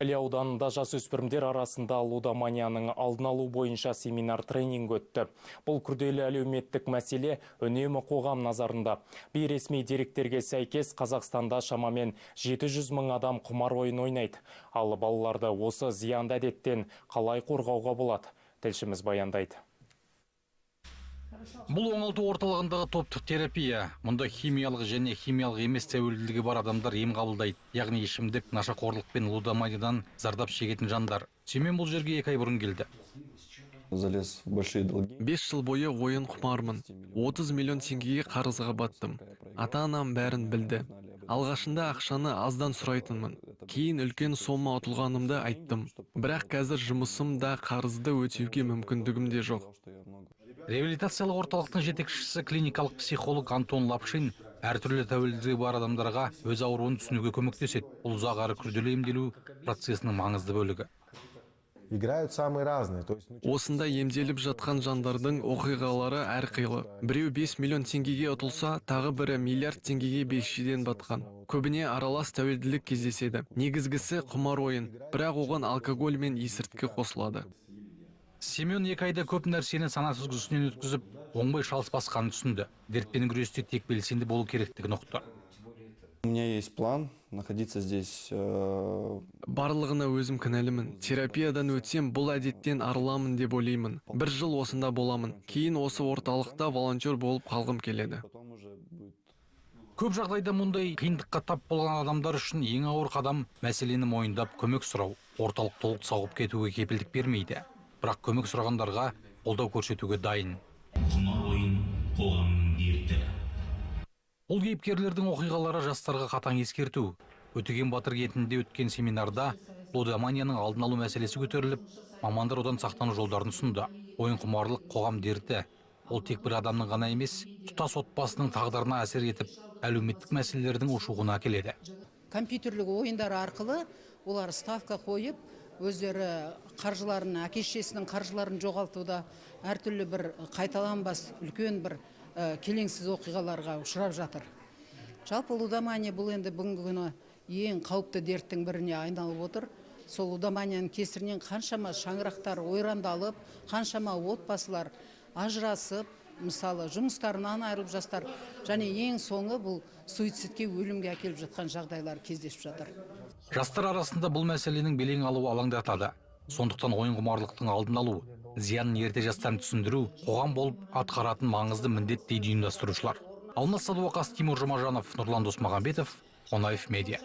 Іле ауданында жасөспірімдер арасында лудоманияның алдын алу бойынша семинар тренинг өтті. Бұл күрделі әлеуметтік мәселе үнемі қоғам назарында. Бейресми деректерге сәйкес, Қазақстанда шамамен 700 мың адам құмар ойын ойнайды. Ал балаларды осы зиянды әдеттен қалай қорғауға болады? Тілшіміз баяндайды. Бұл оңалту орталығындағы топтық терапия. Мұнда химиялық және химиялық емес тәуелділігі бар адамдар ем қабылдайды. Яғни ішімдік, нашақорлық пен лудоманиядан зардап шегетін жандар. Семен бұл жерге 2 ай бұрын келді. Залез в большие долги. 5 жыл бойы ойын құмармын. 30 миллион теңгеге қарызға баттым. Ата анам бәрін білді. Алғашында ақшаны аздан сұрайтынмын, кейін үлкен сома ұтылғанымды айттым. Бірақ қазір жұмысым да, қарызды өтеуге мүмкіндігім де жоқ. Реабилитациялық орталықтың жетекшісі, клиникалық психолог Антон Лапшин әртүрлі тәуелділігі бар адамдарға өз ауруын түсінуге көмектеседі. Бұл ұзақ әрі күрделі емделу процесінің маңызды бөлігі. Играют самые разные. То есть, ну, Осында емделіп жатқан жандардың оқиғалары әрқилы. Біреу 5 миллион теңгеге ұтылса, тағы бірі миллиард теңгеге белшеден батқан. Көбіне аралас тәуелділік кездеседі. Негізгісі құмар ойын, бірақ оған алкоголь мен есірткі қосылады. Семен 2 айда көп нәрсені сана сүзгісінен өткізіп, оңбай шалыс басқанын түсінді. Дертпен күресте тек белсенді болу керектігін ұқты. У меня есть план находиться здесь. Барлығына өзім кінәлімін. Терапиядан өтсем, бұл әдеттен арыламын деп ойлаймын. Бір жыл осында боламын, кейін осы орталықта волонтер болып қалғым келеді. Потом уже будет. Көп жағдайда мұндай қиындыққа тап болған адамдар үшін ең ауыр қадам – мәселені мойындап, көмек сұрау. Орталық толық сауығып кетуге кепілдік бермейді, бірақ көмек сұрағандарға қолдау көрсетуге дайын. Құмар ойын – қоғамның дерті. Бұл кейіпкерлердің оқиғалары жастарға қатаң ескерту. Өтеген батыр кентінде өткен семинарда лудоманияның алдын алу мәселесі көтеріліп, мамандар одан сақтану жолдарын ұсынды. Ойын құмарлық – қоғам дерті. Ол тек бір адамның ғана емес, тұтас отбасының тағдырына әсер етіп, әлеуметтік мәселелердің ушығуына әкеледі. Компьютерлік ойындар арқылы олар ставка қойып, өздері қаржыларын, әке шешесінің қаржыларын жоғалтуда, әртүрлі бір қайталанбас үлкен бір келеңсіз оқиғаларға ұшырап жатыр. Жалпы, лудомания бұл енді бүгінгі күні ең қауіпті дерттің біріне айналып отыр. Сол лудоманияның кесірінен қаншама шаңырақтар ойрандалып, қаншама отбасылар ажырасып, мысалы, жұмыстарынан айырылып жастар, және ең соңы бұл суицидке, өлімге әкеліп жатқан жағдайлар кездесіп жатыр. Жастар арасында бұл мәселенің белең алуы алаңдатады. Сондықтан ойын құмарлықтың алдын алу, зиянын ерте жастан түсіндіру қоғам болып атқаратын маңызды міндет, дейді ұйымдастырушылар. Алмас Садуақас, Тимур Жұмажанов, Нұрлан Досмағамбетов, Қонаев Медиа.